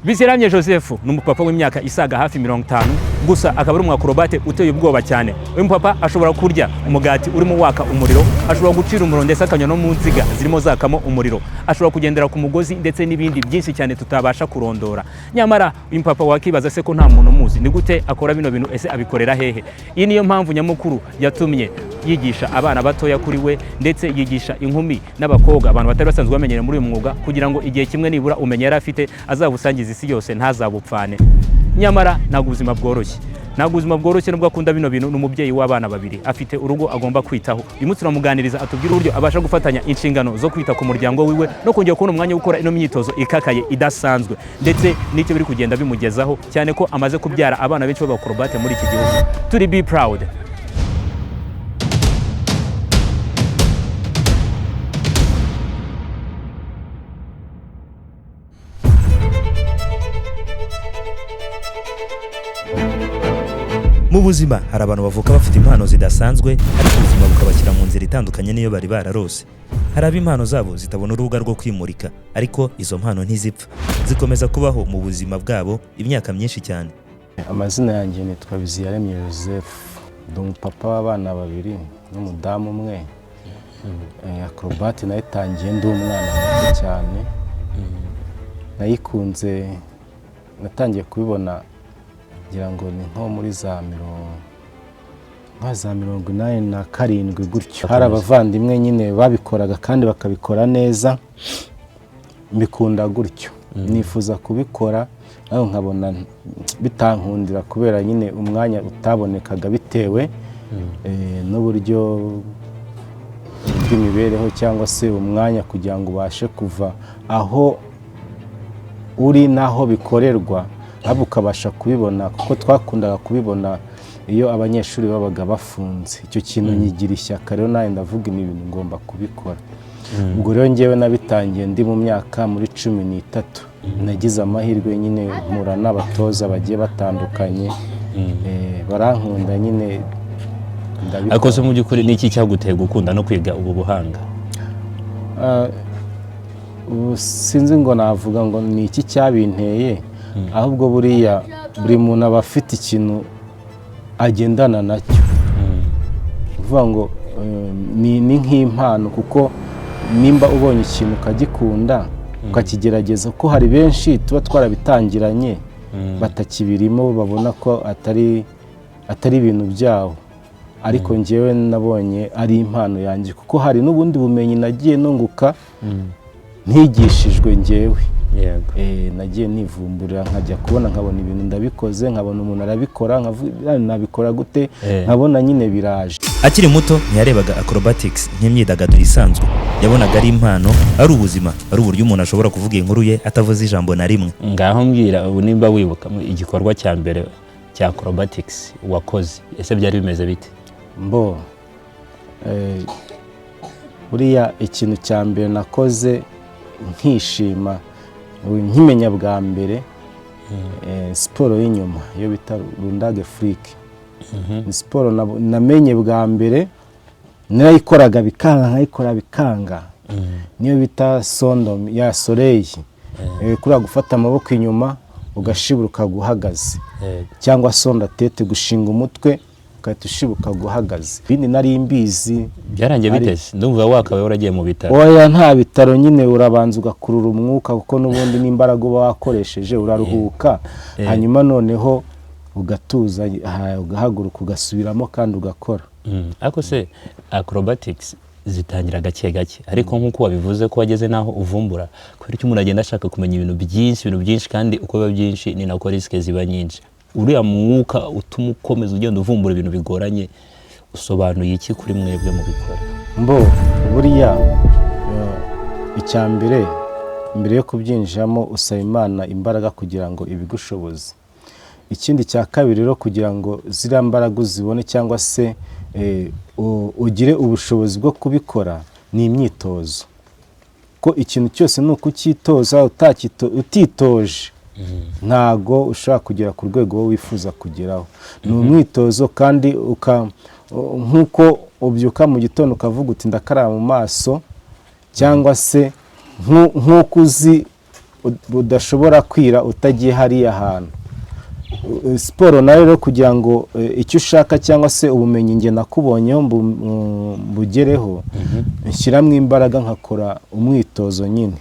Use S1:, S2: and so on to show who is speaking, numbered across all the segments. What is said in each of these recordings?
S1: Biziyaremye Joseph ni umupapa w'imyaka isaga hafi 50, gusa akaba ari umwakorobate uteye ubwoba cyane. Uyu mupapa ashobora kurya umugati urimo waka umuriro, ashobora gucira umuriro, ndetse akanywa no mu nziga zirimo zakamo umuriro, ashobora kugendera ku mugozi, ndetse n'ibindi byinshi cyane tutabasha kurondora. Nyamara uyu mupapa wakibaza se ko nta muntu umuzi, ni gute akora bino bintu? Ese abikorera hehe? Iyi niyo mpamvu nyamukuru yatumye yigisha abana batoya kuri we, ndetse yigisha inkumi n'abakobwa, abantu batari basanzwe bamenyere muri uyu mwuga, kugira ngo igihe kimwe nibura umenye yari afite azabusangize isi yose, ntazabupfane. Nyamara ntabwo ubuzima bworoshye, ntabwo ubuzima bworoshye. Nubwo akunda bino bintu, ni umubyeyi w'abana babiri, afite urugo agomba kwitaho. Uyu munsi turamuganiriza atubwire uburyo abasha gufatanya inshingano zo kwita ku muryango wiwe no kongera kubona umwanya wo gukora ino myitozo ikakaye idasanzwe, ndetse n'icyo biri kugenda bimugezaho, cyane ko amaze kubyara abana benshi b'abakorobate muri iki gihugu. Turi Be Proud.
S2: Mu buzima hari abantu bavuka bafite impano zidasanzwe, ariko ubuzima bukabashyira mu nzira itandukanye n'iyo bari bararose. Hari abo impano zabo zitabona urubuga rwo kwimurika, ariko izo mpano ntizipfa, zikomeza kubaho mu buzima bwabo imyaka myinshi cyane.
S3: Amazina yanjye nitwa Biziyaremye Joseph, ndi umupapa w'abana babiri n'umudamu umwe. Acrobat nayitangiye ndi umwana muto cyane. Nayikunze, natangiye kubibona ngira ngo ni nko muri za mirongo nka za 87 gutyo. Hari abavandimwe nyine babikoraga kandi bakabikora neza, mbikunda gutyo, nifuza kubikora, ariko nkabona bitankundira kubera nyine umwanya utabonekaga, bitewe n'uburyo bw'imibereho cyangwa se umwanya kugira ngo ubashe kuva aho uri n'aho bikorerwa, ahubwo ukabasha kubibona, kuko twakundaga kubibona iyo abanyeshuri babaga bafunze. Icyo kintu nyigira ishyaka rero, nawe ndavuga ni ibintu ngomba kubikora. Ubwo rero ngewe nabitangiye ndi mu myaka muri 13. Nagize amahirwe nyine mpura n'abatoza bagiye batandukanye, barankunda nyine, ndabikora.
S1: Ariko se mu by'ukuri ni iki cyaguteye gukunda no kwiga ubu buhanga?
S3: Ubu sinzi ngo navuga ngo ni iki cyabinteye, ahubwo buriya buri muntu aba afite ikintu agendana nacyo. Ni ukuvuga ngo ni nk'impano, kuko nimba ubonye ikintu ukagikunda, ukakigerageza, ko hari benshi tuba twarabitangiranye batakibirimo, babona ko atari ibintu byabo, ariko njyewe nabonye ari impano yanjye, kuko hari n'ubundi bumenyi nagiye nunguka ntigishijwe njyewe. Nagiye nivumburira, nkajya kubona nkabona ibintu ndabikoze, nkabona umuntu arabikora, nkavuga nabikora gute, nkabona nyine biraje.
S2: Akiri muto ntiyarebaga acrobatics nk'imyidagaduro isanzwe, yabonaga ari impano, ari ubuzima, ari uburyo umuntu ashobora kuvuga inkuru ye atavuze ijambo na rimwe.
S1: Ngaho mbwira ubu, nimba wibuka igikorwa cya mbere cya acrobatics wakoze, ese byari bimeze bite?
S3: Mbo buriya ikintu cya mbere nakoze nkishima, nkimenya bwa mbere, siporo y'inyuma iyo bita rundage furike, ni siporo namenye bwa mbere. Narayikoraga bikanga, nkayikora bikanga. Niyo bita sondom ya soleil, kuriya gufata amaboko inyuma ugashibura ukagwa uhagaze, cyangwa sonda tete, gushinga umutwe ugahita ushibuka uhagaze. Ibindi nari mbizi.
S1: Byarangiye biteze? Ndumva wakabaye waragiye mu bitaro.
S3: Oya, nta bitaro nyine, urabanza ugakurura umwuka, kuko n'ubundi n'imbaraga uba wakoresheje, uraruhuka, hanyuma noneho ugatuza, ugahaguruka, ugasubiramo kandi ugakora.
S1: Ariko se acrobatics zitangira gake gake, ariko nk'uko wabivuze ko wageze n'aho uvumbura, kubera ko umuntu agenda ashaka kumenya ibintu byinshi, ibintu byinshi, kandi uko biba byinshi ni nako risque ziba nyinshi. Uriya mwuka utuma ukomeza ugenda uvumbura ibintu bigoranye usobanuye iki kuri mwebwe mubikora?
S3: Mbo buriya icya mbere, mbere yo kubyinjiramo usaba Imana imbaraga kugira ngo ibigushoboze. Ikindi cya kabiri rero, kugira ngo ziriya mbaraga uzibone cyangwa se ugire ubushobozi bwo kubikora, ni imyitozo, ko ikintu cyose ni ukucyitoza. Utitoje ntago ushobora kugera ku rwego wowe wifuza kugeraho. Ni umwitozo, kandi nk'uko ubyuka mu gitondo ukavuga uti ndakaraba mu maso, cyangwa se nk'uko uzi Budashobora kwira utagiye hariya hantu. Siporo nayo rero, kugira ngo icyo ushaka cyangwa se ubumenyi njye nakubonyeho mbugereho, nshyiramo imbaraga, nkakora umwitozo nyine,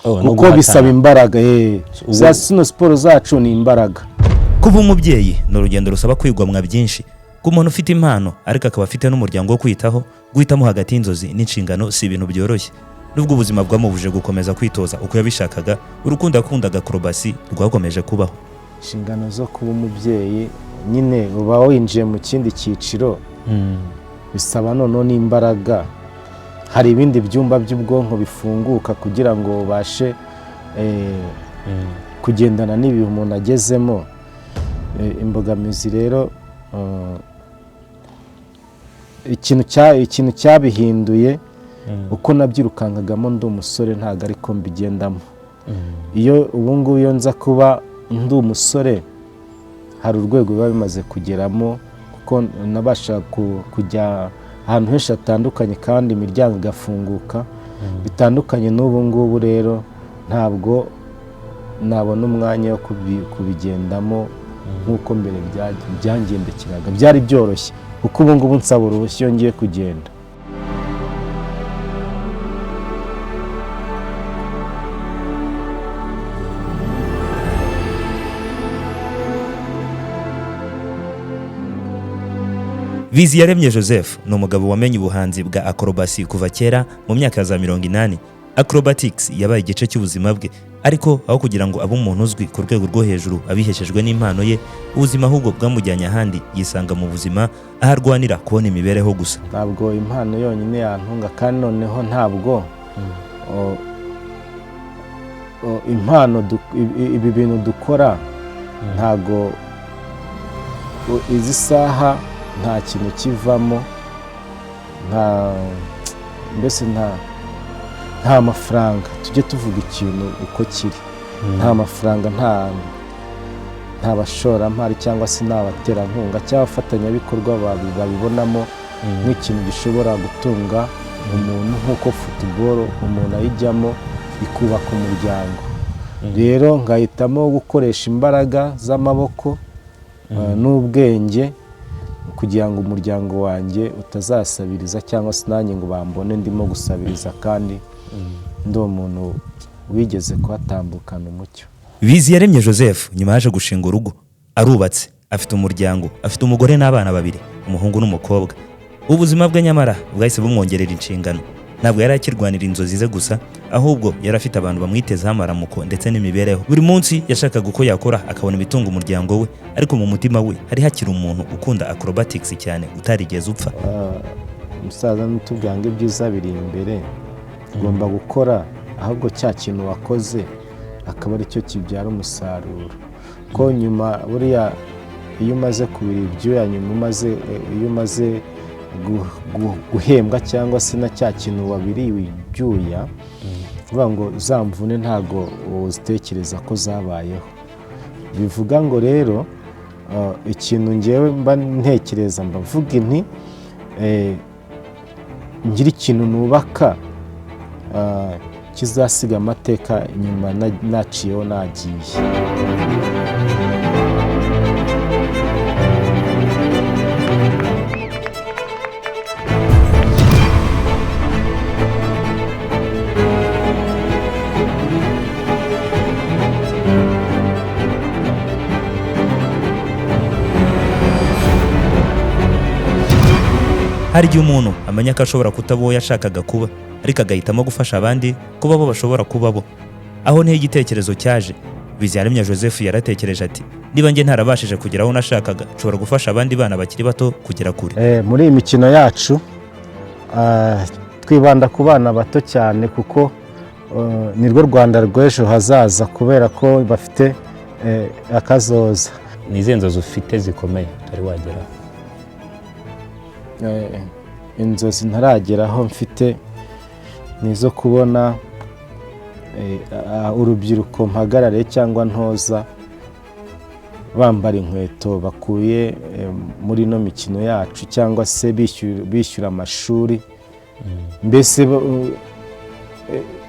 S4: Oh, no
S3: kuko
S4: guhatana.
S3: bisaba imbaraga. Za zino siporo zacu ni imbaraga.
S2: Kuba umubyeyi ni urugendo rusaba kwigomwa byinshi. Ku muntu ufite impano ariko akaba afite n'umuryango wo kwitaho, guhitamo hagati y'inzozi n'inshingano si ibintu byoroshye. Nubwo ubuzima bwamubujije gukomeza kwitoza uko yabishakaga, urukundo yakundaga acrobatie rwakomeje kubaho.
S3: Inshingano zo kuba umubyeyi nyine, uba winjiye mu kindi cyiciro, bisaba noneho n'imbaraga. Hari ibindi byumba by'ubwonko bifunguka kugira ngo ubashe kugendana n'ibihe umuntu agezemo. Imbogamizi rero, ikintu cyabihinduye, uko nabyirukankagamo ndi umusore ntabwo ariko mbigendamo. Iyo ubu ngubu, iyo nza kuba ndi umusore, hari urwego biba bimaze kugeramo, kuko nabasha kujya ahantu henshi hatandukanye kandi imiryango igafunguka, bitandukanye n'ubu ngubu. Rero ntabwo nabona umwanya wo kubigendamo nk'uko mbere byangendekeraga, byari byoroshye, kuko ubu ngubu nsaba uruhushya iyo ngiye kugenda.
S2: Biziyaremye Joseph ni umugabo wamenye ubuhanzi bwa acrobatie kuva kera mu myaka ya za 80. Acrobatics yabaye igice cy'ubuzima bwe, ariko aho kugira ngo abe umuntu uzwi ku rwego rwo hejuru abiheshejwe n'impano ye, ubuzima ahubwo bwamujyanye ahandi, yisanga mu buzima aho arwanira kubona imibereho gusa.
S3: Ntabwo impano yonyine yantunga, kandi noneho ntabwo impano ibi bintu dukora, ntabwo izi saha nta kintu kivamo, nta mbese nta mafaranga. Tujye tuvuga ikintu uko kiri: nta mafaranga, nta bashoramari cyangwa se nta baterankunga cyangwa abafatanyabikorwa babibonamo nk'ikintu gishobora gutunga umuntu, nk'uko football umuntu ayijyamo ikubaka umuryango. Rero ngahitamo gukoresha imbaraga z'amaboko n'ubwenge kugira ngo umuryango wanjye utazasabiriza, cyangwa se nanjye ngo bambone ndimo gusabiriza kandi ndi umuntu wigeze kuhatambukana umucyo.
S2: Biziyaremye Joseph nyuma yaje gushinga urugo, arubatse, afite umuryango, afite umugore n'abana babiri, umuhungu n'umukobwa. Ubuzima bwe nyamara bwahise bumwongerera inshingano. Ntabwo yari akirwanira inzozi ze gusa, ahubwo yari afite abantu bamwitezeho amaramuko ndetse n'imibereho. Buri munsi yashakaga uko yakora akabona ibitunga umuryango we, ariko mu mutima we hari hakiri umuntu ukunda acrobatics cyane utarigeze upfa.
S3: Umusaza nutubwira ngo ibyiza biri imbere, ugomba gukora, ahubwo cya kintu wakoze akaba aricyo kibyara umusaruro, ko nyuma buriya iyo umaze kubira ibyuya, nyuma umaze iyo umaze guhembwa cyangwa se na cya kintu wabiriye ibyuya, uvuga ngo za mvune ntabwo uzitekereza ko zabayeho. Bivuga ngo rero ikintu ngewe mba ntekereza, mba mvuga inti ngira ikintu nubaka kizasiga amateka nyuma naciyeho nagiye.
S2: Hari igihe umuntu amenya ko ashobora kutaba uwo yashakaga kuba, ariko agahitamo gufasha abandi kuba bo bashobora kuba bo. Aho niho igitekerezo cyaje. Biziyaremye Joseph yaratekereje ati: "Niba njye ntarabashije kugera aho nashakaga, nshobora gufasha abandi bana bakiri bato kugera kure."
S3: Muri iyi mikino yacu twibanda ku bana bato cyane, kuko nirwo Rwanda rw'ejo hazaza, kubera ko bafite akazoza.
S4: Ni izihe nzozi ufite zikomeye utari wageraho?
S3: Inzozi ntarageraho mfite ni izo kubona urubyiruko mpagarariye cyangwa ntoza bambara inkweto bakuye muri ino mikino yacu, cyangwa se bishyura amashuri, mbese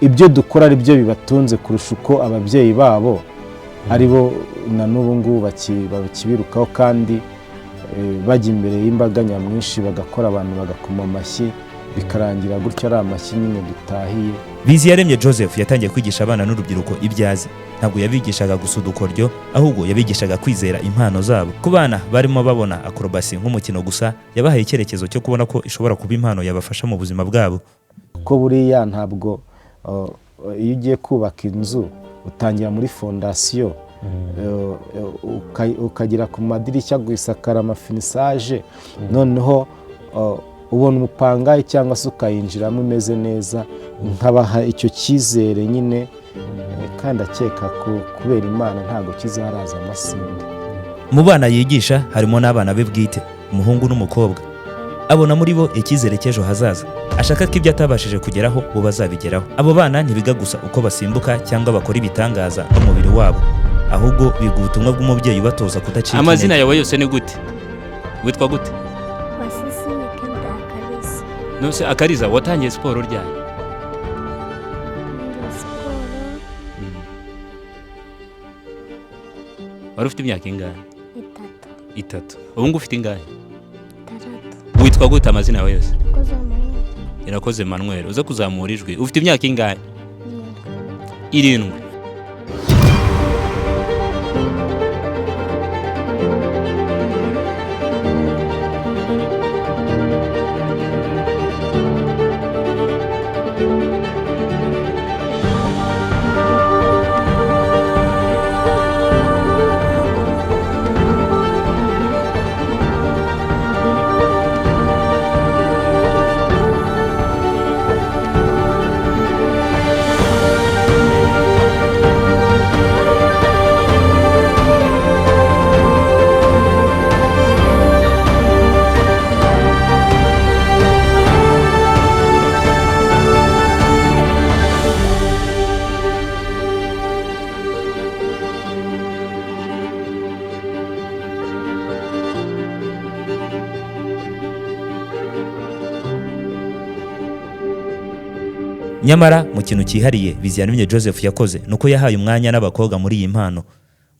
S3: ibyo dukora ari byo bibatunze kurusha uko ababyeyi babo ari bo na n'ubu ngubu bakibirukaho, kandi bajya imbere y'imbaga nyamwinshi bagakora, abantu bagakoma amashyi, bikarangira gutyo ari amashyi nyine dutahiye.
S2: Biziyaremye Joseph yatangiye kwigisha abana n'urubyiruko ibyo azi. Ntabwo yabigishaga gusa udukoryo, ahubwo yabigishaga kwizera impano zabo. Ku bana barimo babona acrobatie nk'umukino gusa, yabahaye icyerekezo cyo kubona ko ishobora kuba impano yabafasha mu buzima bwabo.
S3: Ko buriya ntabwo iyo ugiye kubaka inzu utangira muri fondation, ukagera ku madirishya, gusakara, amafinissage, noneho ubona umupangayi cyangwa se ukayinjiramo imeze neza. Nkabaha icyo cyizere nyine, kandi akeka ko kubera Imana ntabwo kizaraza amasinde.
S2: Mu bana yigisha harimo n'abana be bwite, umuhungu n'umukobwa. Abona muri bo icyizere cy'ejo hazaza, ashaka ko ibyo atabashije kugeraho bo bazabigeraho. Abo bana ntibiga gusa uko basimbuka cyangwa bakora ibitangaza n'umubiri wabo, ahubwo biga ubutumwa bw'umubyeyi ubatoza kudacika
S1: Amazina
S2: intege.
S1: yawe yose ni gute? Witwa gute?
S5: Wasisi Nikenda Akariza.
S1: Nose Akariza, watangiye siporo ryari?
S5: Nkunda siporo.
S1: Wari ufite imyaka ingahe?
S5: 3.
S1: 3. Ubu ngubu ufite ingahe?
S5: 6.
S1: Witwa gute amazina yawe yose?
S5: Irakoze Manuel.
S1: Irakoze Manuel. Uza kuzamura ijwi. Ufite imyaka ingahe?
S5: 7.
S1: 7.
S2: Nyamara mu kintu cyihariye Biziyaremye Joseph yakoze ni uko yahaye umwanya n'abakobwa muri iyi mpano.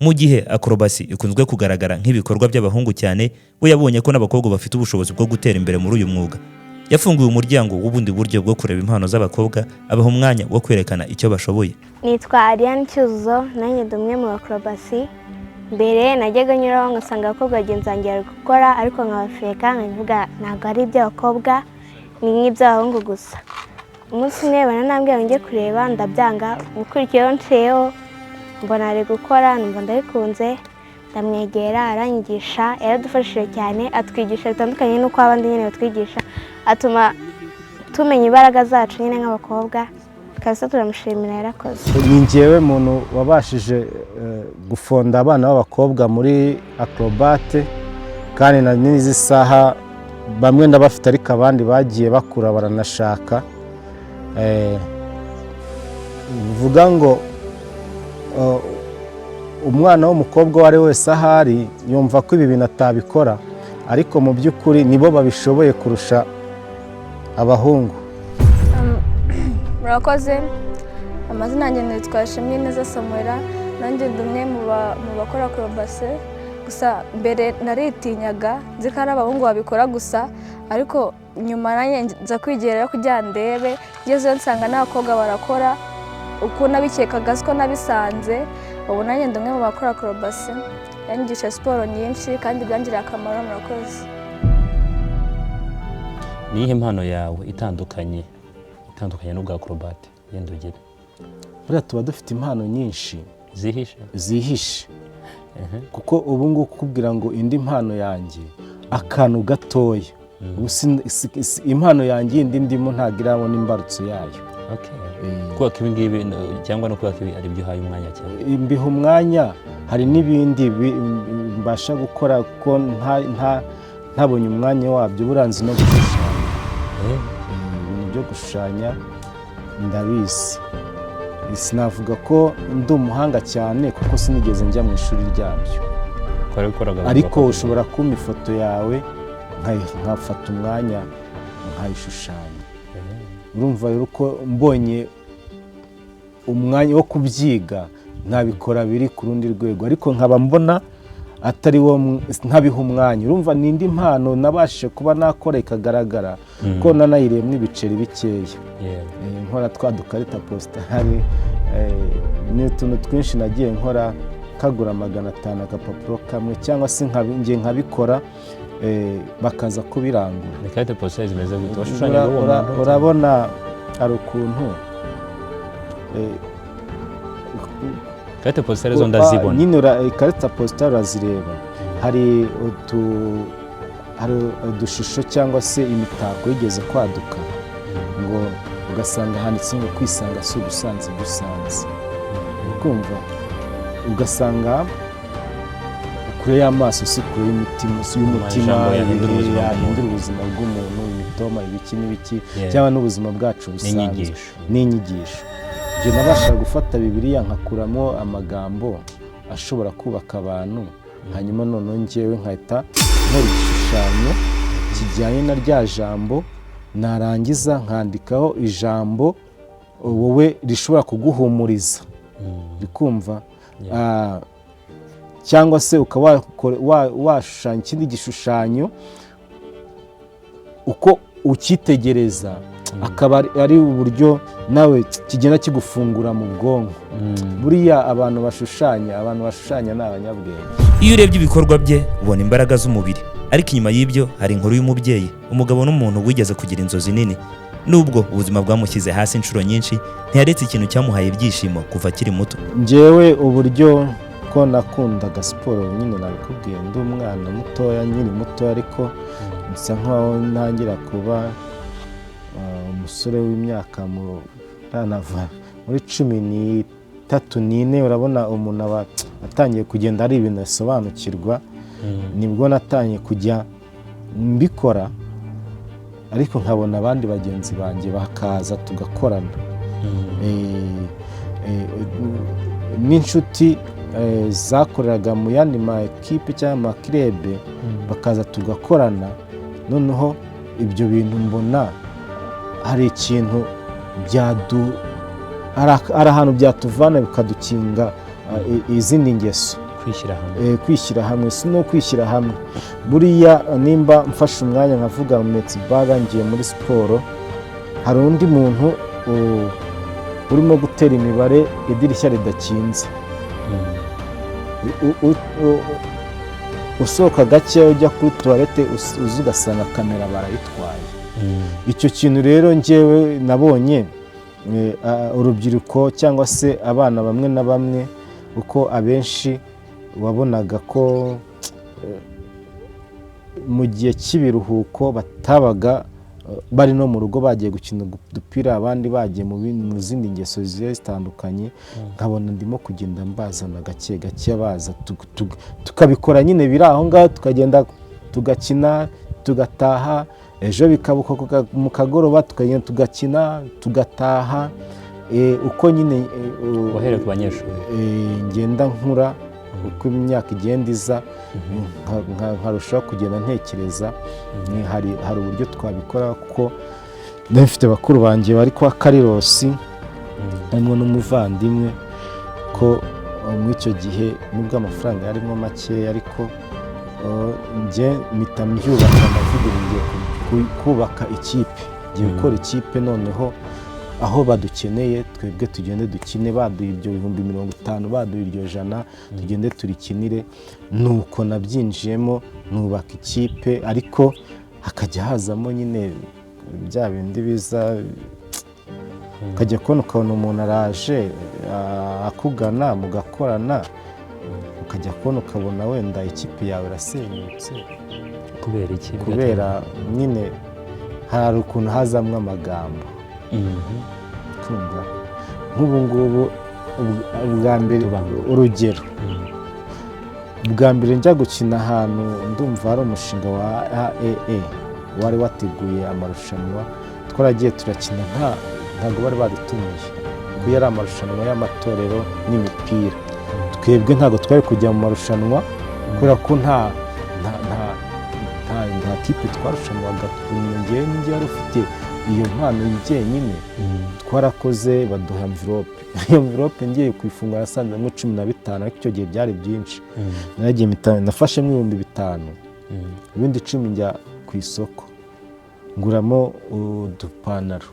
S2: Mu gihe acrobatie ikunzwe kugaragara nk'ibikorwa by'abahungu cyane, we yabonye ko n'abakobwa bafite ubushobozi bwo gutera imbere muri uyu mwuga. Yafunguye umuryango w'ubundi buryo bwo kureba impano z'abakobwa, abaha umwanya wo kwerekana icyo bashoboye.
S5: Nitwa Ariane Cyuzuzo, nanjye ndi umwe mu bakorobasi. Mbere najyaga nyuraho ngasanga abakobwa bagenzi banjye bari gukora, ariko nkabafeka nkavuga ntabwo ari iby'abakobwa, ni nk'iby'abahungu gusa. Umunsi umwe baranambwira ngo njye kureba, ndabyanga. Ukurikiyeho nciyeho mbona ari gukora, numva ndabikunze, ndamwegera aranyigisha. Yaradufashije cyane, atwigisha bitandukanye n'uko abandi nyine batwigisha, atuma tumenya imbaraga zacu nyine nk'abakobwa. Kabisa turamushimira, yarakoze.
S3: Ni njyewe muntu wabashije gufonda abana b'abakobwa muri acrobate, kandi na n'izi saha bamwe ndabafite, ariko abandi bagiye bakura baranashaka. Bivuga ngo umwana w'umukobwa uwo ari we wese ahari yumva ko ibi bintu atabikora, ariko mu by'ukuri nibo babishoboye kurusha abahungu.
S6: Murakoze. Amazina yanjye nitwa Shimwe Samuela, nanjye ndi umwe mu bakora acrobatie. Gusa mbere naritinyaga nzi ko ari abahungu babikora gusa, ariko nyuma nanjye nza kwigerayo kugira ndebe, ngezeyo nsanga n'abakobwa barakora uko nabikekaga siko nabisanze. Ubu nanjye ndi umwe mu bakora acrobatie, yanyigisha siporo nyinshi kandi byangiriye akamaro. Murakoze.
S4: Ni iyihe mpano yawe itandukanye n'ubwa acrobate yenda ugira?
S3: Buriya tuba dufite impano nyinshi
S4: zihishe,
S3: zihishe. Kuko ubu ngubu kukubwira ngo indi mpano yanjye akantu gatoya, impano yanjye yindi ndimo ntabwo irabona imbarutso yayo.
S4: Kubaka ibi ngibi cyangwa no kubaka ibi ari byo uhaye umwanya cyane?
S3: Mbiha umwanya, hari n'ibindi mbasha gukora ko ntabonye umwanya wabyo. Buranzi no gushushanya, ibintu byo gushushanya ndabizi. Sinavuga ko ndi umuhanga cyane kuko sinigeze njya mu ishuri ryabyo, ariko ushobora kumpa ifoto yawe nkafata umwanya nkayishushanya. Urumva rero ko mbonye umwanya wo kubyiga nkabikora biri ku rundi rwego, ariko nkaba mbona atari wo ntabiha umwanya. Urumva ni indi mpano nabashije kuba nakora ikagaragara ko nanayiriyemo ibiceri bikeya. Nkora twa dukarita positari, ni utuntu twinshi nagiye nkora kagura 500 agapapuro kamwe, cyangwa se njye nkabikora, bakaza kubirangura.
S4: Ni carte postale zimeze gute washushanyaga uwo muntu?
S3: Urabona hari ukuntu
S4: Carte postale zo ndazibona.
S3: Nyine ikarita positari urazireba, hari udushusho cyangwa se imitako yigeze kwaduka, ngo ugasanga handitse ngo "Kwisanga si ubusanze gusanze", ukumva ugasanga kure y'amaso si kure y'umutima, si y'umutima.
S4: Amajambo yahindura ubuzima
S3: yahindura ubuzima bw'umuntu, imitoma, ibiki n'ibiki, cyangwa n'ubuzima bwacu busanzwe.
S4: N'inyigisho.
S3: N'inyigisho. Njye nabasha gufata Bibiliya nkakuramo amagambo ashobora kubaka abantu, hanyuma noneho njyewe nkahita nkora igishushanyo kijyanye na rya jambo, narangiza nkandikaho ijambo wowe rishobora kuguhumuriza, rikumva. Cyangwa se ukaba washushanya ikindi gishushanyo, uko ukitegereza akaba ari uburyo nawe kigenda kigufungura mu bwonko. Buriya abantu bashushanya ni abanyabwenge.
S2: Iyo urebye ibikorwa bye ubona imbaraga z'umubiri, ariko inyuma y'ibyo hari inkuru y'umubyeyi, umugabo n'umuntu wigeze kugira inzozi nini. Nubwo ubuzima bwamushyize hasi inshuro nyinshi, ntiyaretse ikintu cyamuhaye ibyishimo kuva akiri muto.
S3: Njyewe uburyo ko nakundaga siporo nyine nabikubwiye, ndi umwana mutoya, nkiri mutoya, ariko nsa nkaho ntangira kuba umusore w'imyaka ntanava muri 13 n'ine, urabona umuntu aba atangiye kugenda ari ibintu asobanukirwa. Nibwo natangiye kujya mbikora, ariko nkabona abandi bagenzi banjye bakaza tugakorana, n'inshuti zakoreraga mu yandi ma ekipe cyangwa ama club bakaza tugakorana. Noneho ibyo bintu mbona hari ikintu byadu hari ahantu byatuvana bikadukinga izindi ngeso.
S4: Kwishyira hamwe.
S3: Kwishyira hamwe, si no kwishyira hamwe, buriya nimba mfashe umwanya nkavuga metsi baga ngiye muri siporo, hari undi muntu urimo gutera imibare idirishya ridakinze. Usohoka gake ujya kuri toilette, uza ugasanga kamera barayitwaye. Icyo kintu rero njyewe nabonye urubyiruko cyangwa se abana bamwe na bamwe, uko abenshi wabonaga ko mu gihe cy'ibiruhuko batabaga bari no mu rugo, bagiye gukina udupira, abandi bagiye mu zindi ngeso zigiye zitandukanye. Nkabona ndimo kugenda mbazana gake gake, baza tukabikora nyine biri aho ngaho, tukagenda tugakina tugataha, ejo bikaba uko mu kagoroba tukagenda tugakina tugataha. Uko nyine
S4: Wahereye ku banyeshuri.
S3: Ngenda nkura, uko imyaka igenda iza, nkarushaho kugenda ntekereza hari uburyo twabikora, kuko nari mfite bakuru banjye bari kwa Karirosi, harimo n'umuvandimwe, ko muri icyo gihe nubwo amafaranga yarimo makeya, ariko njye mpita mbyubaka, ndavuga ubu ngiye kubaka ikipe, ngiye gukora ikipe, noneho aho badukeneye twebwe tugende dukine, baduha ibyo 50,000, baduha iryo 100, tugende turikinire. Nuko nabyinjiyemo, nubaka ikipe, ariko hakajya hazamo nyine bya bindi biza, ukajya kubona ukabona umuntu araje akugana mugakorana, ukajya kubona ukabona wenda ikipe yawe irasenyutse.
S4: Kubera iki?
S3: Kubera nyine hari ukuntu hazamwo amagambo. Kumva nk'ubu ngubu ubwa mbere,
S4: Tubangura.
S3: urugero, ubwa mbere njya gukina ahantu, ndumva hari umushinga wa AAA wari wateguye amarushanwa, twaragiye turakina, ntabwo bari badutumiye kuko yari amarushanwa y'amatorero n'imipira. Twebwe ntabwo twari kujya mu marushanwa kubera ko nta kipe twarushanwaga. Ngewe ninjye wari ufite Iyo mpano jyenyine twarakoze, baduha enveloppe. Iyo enveloppe ngiye kuyifungura nasanzemo 15, ariko icyo gihe byari byinshi. Naragiye nafashemo 5000, ibindi 10 njya ku isoko nguramo udupantaro,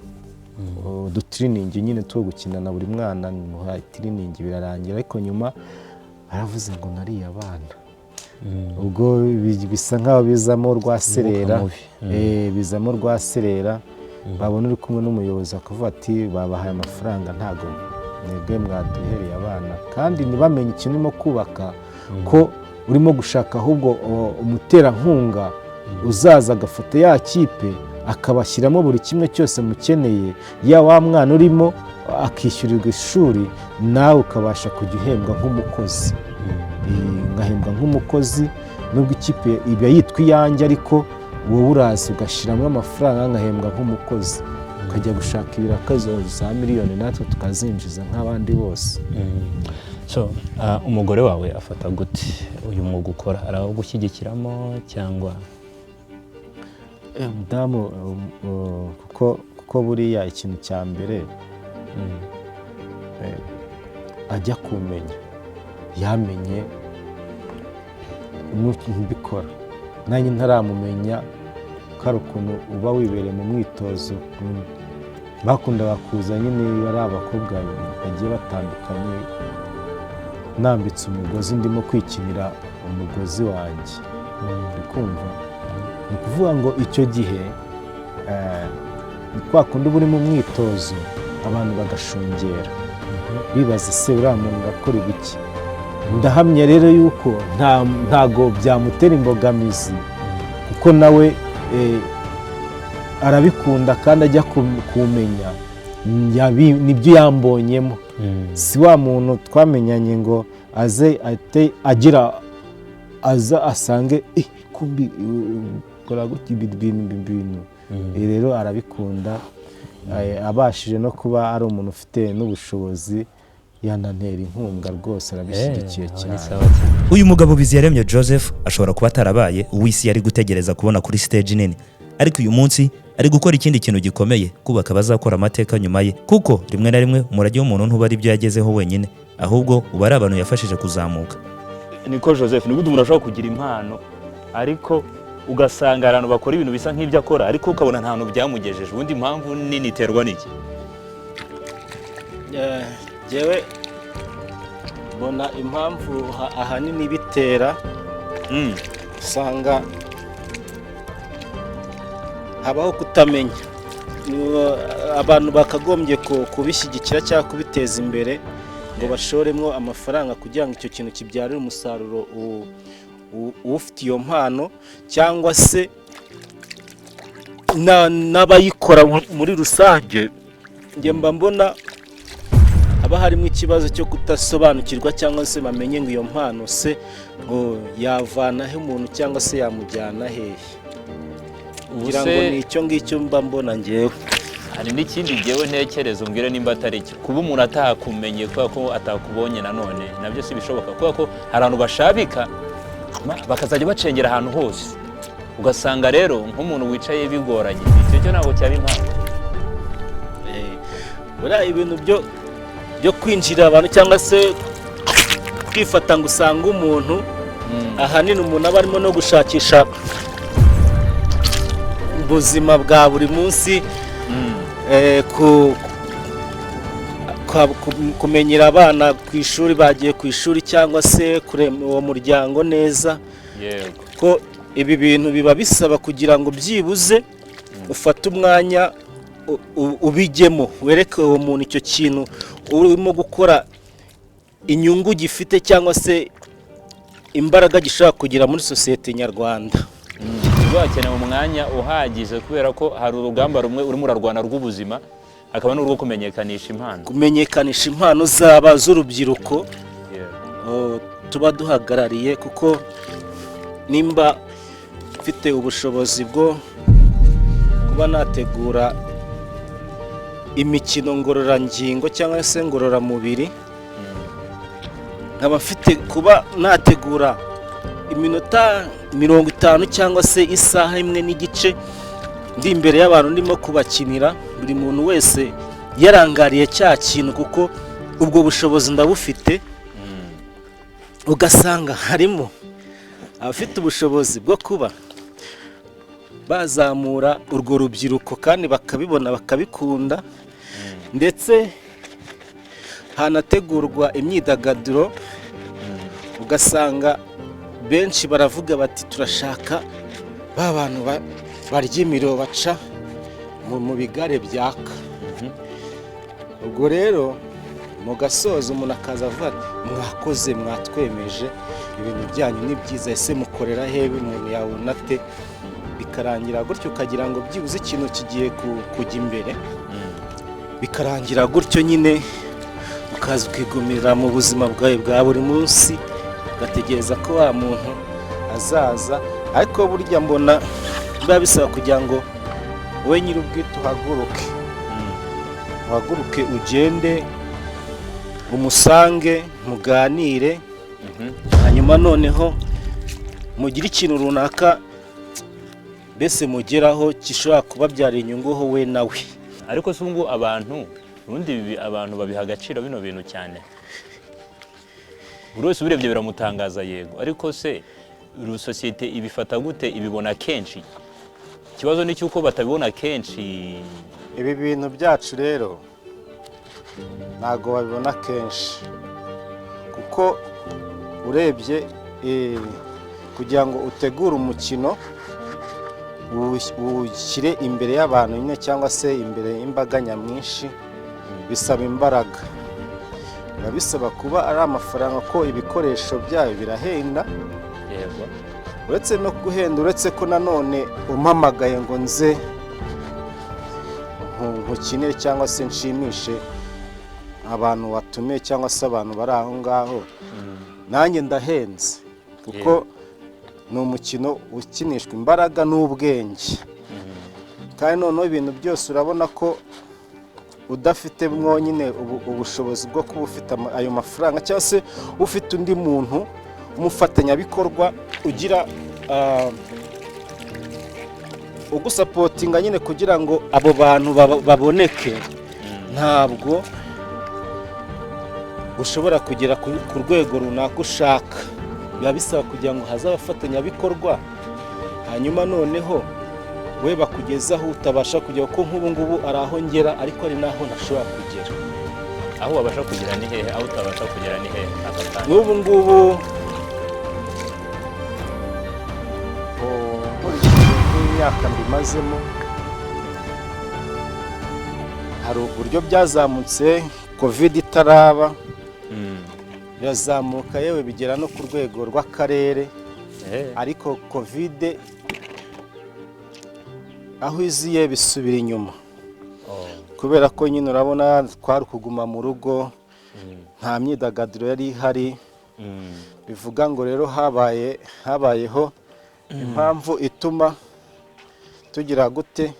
S3: udutiriningi nyine two gukina na buri mwana muha itiriningi, birarangira. Ariko nyuma aravuze ngo nariye abana, ubwo bisa nkaho bizamo rwaserera.
S4: Mubi.
S3: Bizamo rwaserera, babona uri kumwe n'umuyobozi bakavuga ati: "Babahaye amafaranga, ntabwo mwebwe mwaduhereye abana." Kandi ntibamenye ikintu urimo kubaka, ko urimo gushaka ahubwo umuterankunga uzaza agafata ya kipe, akabashyiramo buri kimwe cyose mukeneye, ya wa mwana urimo akishyurirwa ishuri, nawe ukabasha kujya uhembwa nk'umukozi. Ngahembwa nk'umukozi, nubwo ikipe iba yitwa iyanjye, ariko wowe uraza ugashyiramo amafaranga, ngahembwa nk'umukozi, ukajya gushaka ibiraka za miliyoni natwe tukazinjiza nk'abandi bose.
S4: So umugore wawe afata gute uyu mwuga ukora? Arawugushyigikiramo cyangwa?
S3: Umudamu, kuko buriya ikintu cya mbere, ajya kumenya yamenye mbikora nanjye ntaramumenya, ko hari ukuntu uba wibereye mu mwitozo, bakundaga kuza nyine ari abakobwa bagiye batandukanye, nambitse umugozi ndimo kwikinira umugozi wanjye, uri kumva? Ni ukuvuga ngo icyo gihe ni kwa kundi uba uri mu mwitozo, abantu bagashungera bibaza: "Ese uriya muntu arakora ibiki?" Ndahamya rero yuko ntago byamutera imbogamizi, kuko nawe arabikunda kandi ajya kumenya nibyo yambonyemo. Si wa muntu twamenyanye ngo aze ate agira aza asange kumbi ukora gutya ibi bintu ibi bintu. Rero arabikunda. Abashije no kuba ari umuntu ufite n'ubushobozi, yanantera inkunga rwose, arabishyigikiye
S4: Aho ni
S3: cyane.
S4: Sawa cyane.
S2: Uyu mugabo Biziyaremye Joseph ashobora kuba atarabaye uw'isi yari gutegereza kubona kuri stage nini, ariko uyu munsi ari gukora ikindi kintu gikomeye, kubaka abazakora amateka nyuma ye, kuko rimwe na rimwe umurage w'umuntu ntuba ari ibyo yagezeho wenyine, ahubwo uba ari abantu yafashije kuzamuka.
S1: Niko Joseph, ni gute umuntu ashobora kugira impano, ariko ugasanga abantu bakora ibintu bisa nk'ibyo akora, ariko ukabona nta hantu byamugejeje? Ubundi impamvu nini iterwa n'iki?
S3: Njyewe mbona impamvu ahanini bitera, usanga habaho kutamenya. Abantu bakagombye kubishyigikira cyangwa kubiteza imbere ngo bashoremo amafaranga kugira ngo icyo kintu kibyarire umusaruro ufite iyo mpano, cyangwa se n'abayikora muri rusange. Njye mba mbona haba harimo ikibazo cyo kudasobanukirwa, cyangwa se bamenye ngo iyo mpano se ngo yavana he umuntu, cyangwa se yamujyana hehe.
S1: Ubu
S3: Ngira ngo
S1: se
S3: ni icyo ngicyo mba mbona ngewe.
S1: Hari n'ikindi ngewe ntekereza, umbwire nimba atari cyo: kuba umuntu atakumenye kubera ko atakubonye, nanone nabyo si bishoboka, kubera ko hari abantu bashabika bakazajya bacengera ahantu hose, ugasanga rero nk'umuntu wicaye bigoranye. Icyo cyo ntabwo cyaba impamvu?
S3: Buriya ibintu byo kwinjirira abantu cyangwa se kwifata ngo usange umuntu, ahanini umuntu aba arimo no gushakisha ubuzima bwa buri munsi, kumenyera abana ku ishuri, bagiye ku ishuri, cyangwa se kurema uwo muryango neza, ko ibi bintu biba bisaba kugira ngo byibuze ufate umwanya ubijyemo, wereke uwo muntu icyo kintu urimo gukora inyungu gifite, cyangwa se imbaraga gishobora kugira muri sosiyete nyarwanda.
S1: Ubwo hakenewe umwanya uhagije, kubera ko hari urugamba rumwe urimo urarwana rw'ubuzima, hakaba n'urwo kumenyekanisha impano.
S3: Kumenyekanisha impano zaba z'urubyiruko tuba duhagarariye, kuko nimba mfite ubushobozi bwo kuba nategura imikino ngororangingo cyangwa se ngororamubiri, nkaba mfite kuba nategura iminota 50 cyangwa se isaha imwe n'igice. Ndi imbere y'abantu ndimo kubakinira, buri muntu wese yarangariye cya kintu, kuko ubwo bushobozi ndabufite. Ugasanga harimo abafite ubushobozi bwo kuba bazamura urwo rubyiruko kandi bakabibona, bakabikunda, ndetse hanategurwa imyidagaduro, ugasanga benshi baravuga bati: "Turashaka ba bantu barya imiriro, baca mu bigare byaka." Ubwo rero mu gasozo umuntu akaza avuga ati: "Mwakoze, mwatwemeje, ibintu byanyu ni byiza, ese mukorera hehe? Umuntu yabona ate?" Bikarangira gutyo, ukagira ngo byibuze ikintu kigiye kujya imbere, bikarangira gutyo nyine, ukaza ukigumira mu buzima bwawe bwa buri munsi, ugategereza ko wa muntu azaza. Ariko burya mbona biba bisaba kugira ngo wowe nyir'ubwite uhaguruke, uhaguruke ugende umusange, muganire, hanyuma noneho mugire ikintu runaka mbese mugeraho gishobora kubabyarira inyungu wowe nawe.
S4: Ariko se ubu abantu, ubundi ibi abantu babiha agaciro bino bintu cyane? Buri wese ubirebye biramutangaza, yego, ariko se sosiyete ibifata gute? Ibibona kenshi? Ikibazo ni cy'uko batabibona kenshi.
S3: Ibi bintu byacu rero ntabwo babibona kenshi, kuko urebye kugira ngo utegure umukino uwushyire imbere y'abantu nyine cyangwa se imbere y'imbaga nyamwinshi, bisaba imbaraga, biba bisaba kuba ari amafaranga, ko ibikoresho byayo birahenda. Uretse no guhenda, uretse ko nanone umpamagaye ngo nze nkukinire cyangwa se nshimishe abantu watumiye cyangwa se abantu bari aho ngaho, nanjye ndahenze, kuko ni umukino ukinishwa imbaraga n'ubwenge. Kandi noneho ibintu byose urabona ko udafite mwonyine ubushobozi bwo kuba ufite ayo mafaranga, cyangwa se ufite undi muntu umufatanyabikorwa ugira ugusupportinga nyine kugira ngo abo bantu baboneke, ntabwo ushobora kugera ku rwego runaka ushaka. Biba bisaba kugira ngo haze abafatanyabikorwa, hanyuma noneho we bakugeza aho utabasha kugera, kuko nk'ubu ngubu ari aho ngera, ariko ari n'aho ntashobora kugera.
S4: Aho wabasha kugera ni hehe? Aho utabasha kugera ni hehe aka kanya?
S3: N'ubu ngubu, nkurikije nk'imyaka mbimazemo, hari uburyo byazamutse COVID itaraba, birazamuka, yewe bigera no ku rwego rw'akarere. Ariko COVID aho iziye bisubira inyuma, kubera ko nyine urabona twari kuguma mu rugo, nta myidagaduro yari ihari. Bivuga ngo rero habayeho impamvu ituma tugira gute,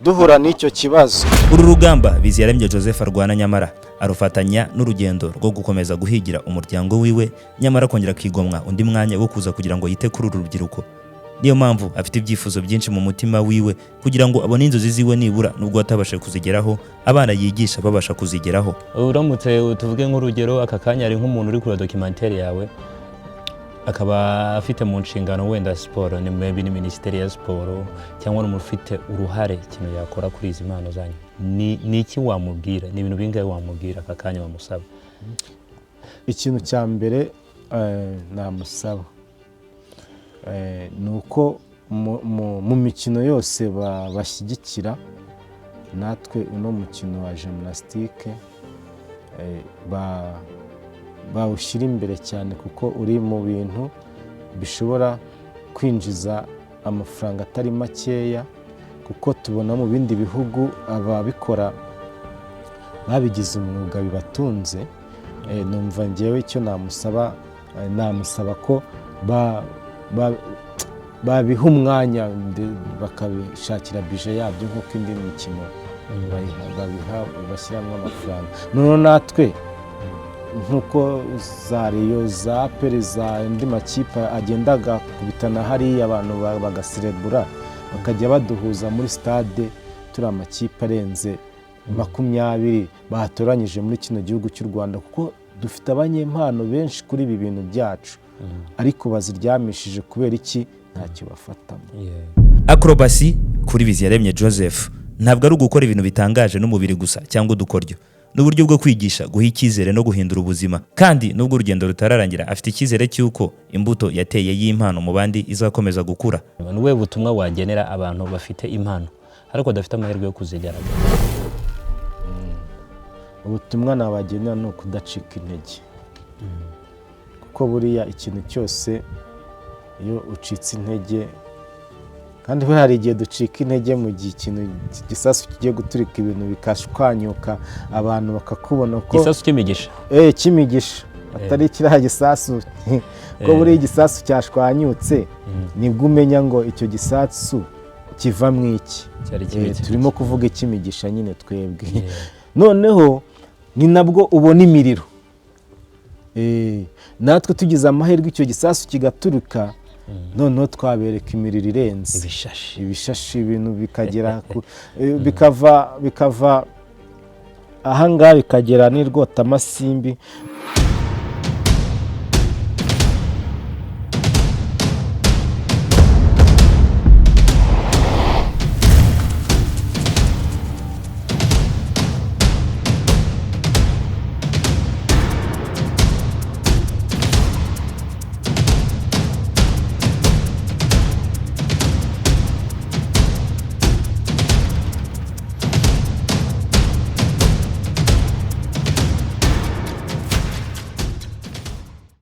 S3: duhura n'icyo kibazo.
S2: Uru rugamba Biziyaremye Joseph arwana, nyamara arufatanya n'urugendo rwo gukomeza guhigira umuryango wiwe, nyamara akongera akigomwa undi mwanya wo kuza kugira ngo yite kuri uru rubyiruko. Niyo mpamvu afite ibyifuzo byinshi mu mutima wiwe kugira ngo abone inzozi ziwe, nibura nubwo atabashije kuzigeraho, abana yigisha babasha kuzigeraho.
S4: Uramutse tuvuge nk'urugero, aka kanya hari nk'umuntu uri kureba documentaire yawe, akaba afite mu nshingano wenda siporo, ni maybe ni minisiteri ya siporo, cyangwa n'umuntu ufite uruhare ikintu yakora kuri izi mpano zanyu, ni iki wamubwira? Ni ibintu bingahe wamubwira aka kanya, wamusaba?
S3: Ikintu cya mbere namusaba ni uko mu mikino yose bashyigikira, natwe uno mukino wa gymnastique bawushyira imbere cyane, kuko uri mu bintu bishobora kwinjiza amafaranga atari makeya, kuko tubona mu bindi bihugu ababikora babigize umwuga bibatunze. Numva ngewe icyo namusaba, namusaba ko babiha umwanya, bakabishakira budget yabyo nk'uko indi mikino babiha, bashyiramo amafaranga. Noneho natwe Nk'uko za Rayon, za APR, za andi makipe agenda agakubitana hariya, abantu bagaserebura, bakajya baduhuza muri stade turi amakipe arenze 20 batoranyije muri kino gihugu cy'u Rwanda, kuko dufite abanyempano benshi kuri ibi bintu byacu, ariko baziryamishije kubera iki? Ntacyo bafatamo.
S2: Acrobacy kuri Biziyaremye Joseph ntabwo ari ugukora ibintu bitangaje n'umubiri gusa cyangwa udukoryo, ni uburyo bwo kwigisha, guha icyizere no guhindura ubuzima. Kandi nubwo urugendo rutararangira, afite icyizere cy'uko imbuto yateye y'impano mu bandi izakomeza gukura.
S4: Ni ubuhe butumwa wagenera abantu bafite impano ariko badafite amahirwe yo kuzigaragaza?
S3: Ubutumwa nabagenera ni ukudacika intege, kuko buriya ikintu cyose iyo ucitse intege, kandi buriya hari igihe ducika intege mu gihe ikintu igisasu kigiye guturika, ibintu bikashwanyuka, abantu bakakubona ko
S4: Igisasu cy'imigisha.
S3: Cy'imigisha, atari kiriya gisasu, ko buriya igisasu cyashwanyutse nibwo umenya ngo icyo gisasu kiva mu iki.
S4: Cyari kibitse.
S3: Turimo kuvuga icy'imigisha nyine twebwe. Noneho ni nabwo ubona imiriro. Natwe tugize amahirwe icyo gisasu kigaturika, noneho twabereka imiriro irenze.
S4: Ibishashi.
S3: Ibishashi, ibintu bikagera bikava ahangaha bikagera n'i Rwotamasimbi.